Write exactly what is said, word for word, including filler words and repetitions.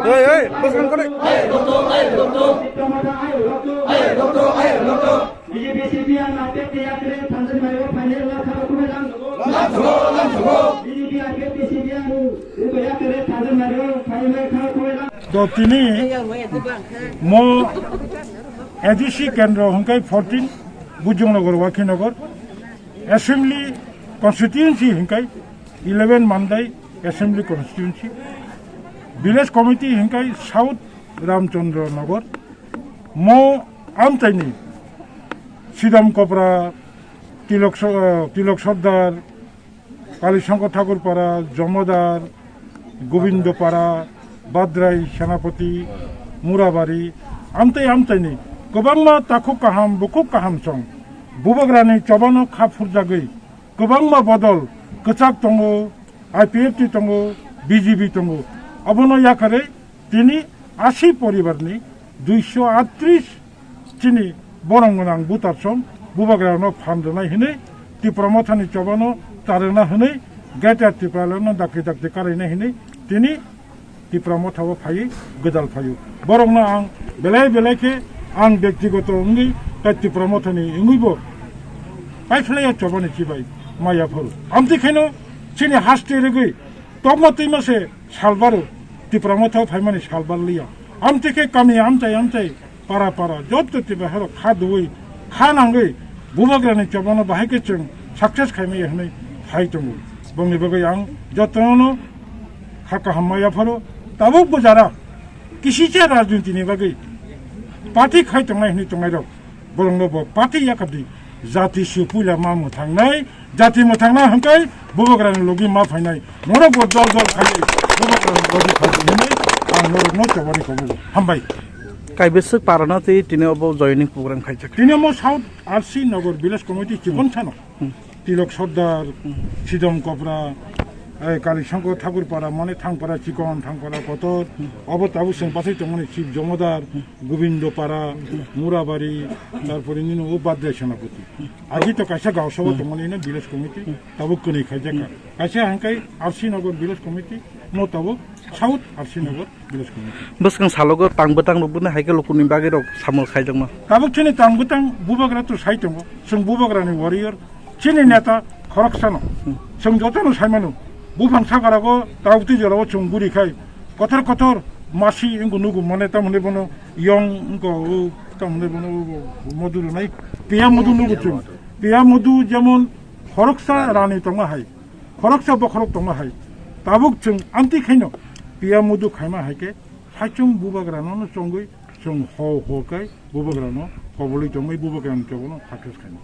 Hey, hey, bwskang kwrwi. To tini mo A D C kendro hwnkhe fourteen, Bujongnagar, Wakhinagar, Assembly constituency hwnkhe eleven Mandai Assembly constituency, village committee hwnkhe South Ramchandra Nagar, mo amchaini Sidam Kopra, Tilok So-, Tilok Sordar, Kalishankar Thakurpara, Jomodar, Gobindopara, Badrai, Senapati, Murabari, amtwi amtwini kwbangma takhuk kaham, bukhuk kaham song Bubagrani chobano kha phurjagwi kwbangma bodol kwchak tongo, I P F T tongo, B J P tongo. Obono yakarwi tini asi poribarni duiso aatris chini borong gwnang voter song Bubagrano phan rwnai hwnwi, Tipra Mothani chobano ta rwna hwnwi, Greater Tipralandno dakti dakti karainai hwnwi tini Tipra Mothao phaiwi gwdal phaio. Borokno ang belai belai khe ang bektigoto wngwi tei Tipra Mothani wngwibo paiphlaiya chobani chibai maya phuru. Amtwi kheno chini haste rwgwi tokma twima se salbaro Tipra Mothao phaimani salbar liya. Amtwi khe kami amchai amchai para para jotto Tipra harok kha duwi kha nangwi Bubagrani chobano bahai khe chwng success khaimaya hwnwi phai tongo. Bongni bagwi ang jotono kha kaham maya pharo. Tabuk bo jara kisisa rajniti ni bagwi party khai tongnai hwnwi tongnairok borokno bo party yakardi. Jati se puila ma mwthangnai, jati mwthangna hwnkhe Bubagrani logi ma phainai. Norok bo jol jol khai Bubagrani logi phai hwnwi ang norokno chobani kobo. Hambai. Kaibwswk parana tei tini obo joining program khaijak. Tini omo South R C Nagar Village Committee chikon sano. Hmm. Tilok Sordar, Hmm. Sidom Kopra, eh, Kalishankar Thakurpara, mane Thangpara Chikon, Thangpara Kotor, Hmm. obo tabuk chwng bachai tongmani Chief Jomodar, Hmm. Gobindo Para, Hmm. Murabari, tarpore nini o Badrai Senapati. Hmm. Agi to kaisa gaosabo Hmm. tongmani ino village committee, Hmm. tabuk kwnwi khaijak kha. Hmm. Kaisa hwnkhe R C Nagar village committee, mo tabuk South R C Nagar village committee. Bwskang salogo tang bwtang rok bwno hai khe lukuni bagwi rok samung khaijakma. Tabuk chini tang bwtang Bubagra to sai tongo. Chwng Bubagrani warrior, chini neta khoroksano. Hmm. Chwng jotono saimano. Buphang sakarago, tabuk twi jorao chwng guri khai. Kotor kotor masi wngkha nugo mane tamoni bono yong wngkha o tamoni bono o modu rwnai. Piya modu nugo chwng. Piya modu jemon khoroksa rani tongma hai. Khoroksa bokhorok tongma hai. Tabuk chwng amtwi khaino piya mudu khaima hai khe saichung Bubagrano no chongwi chwng ho ho kai Bubagrano koboli tongwi Bubagrani chobono success khaino.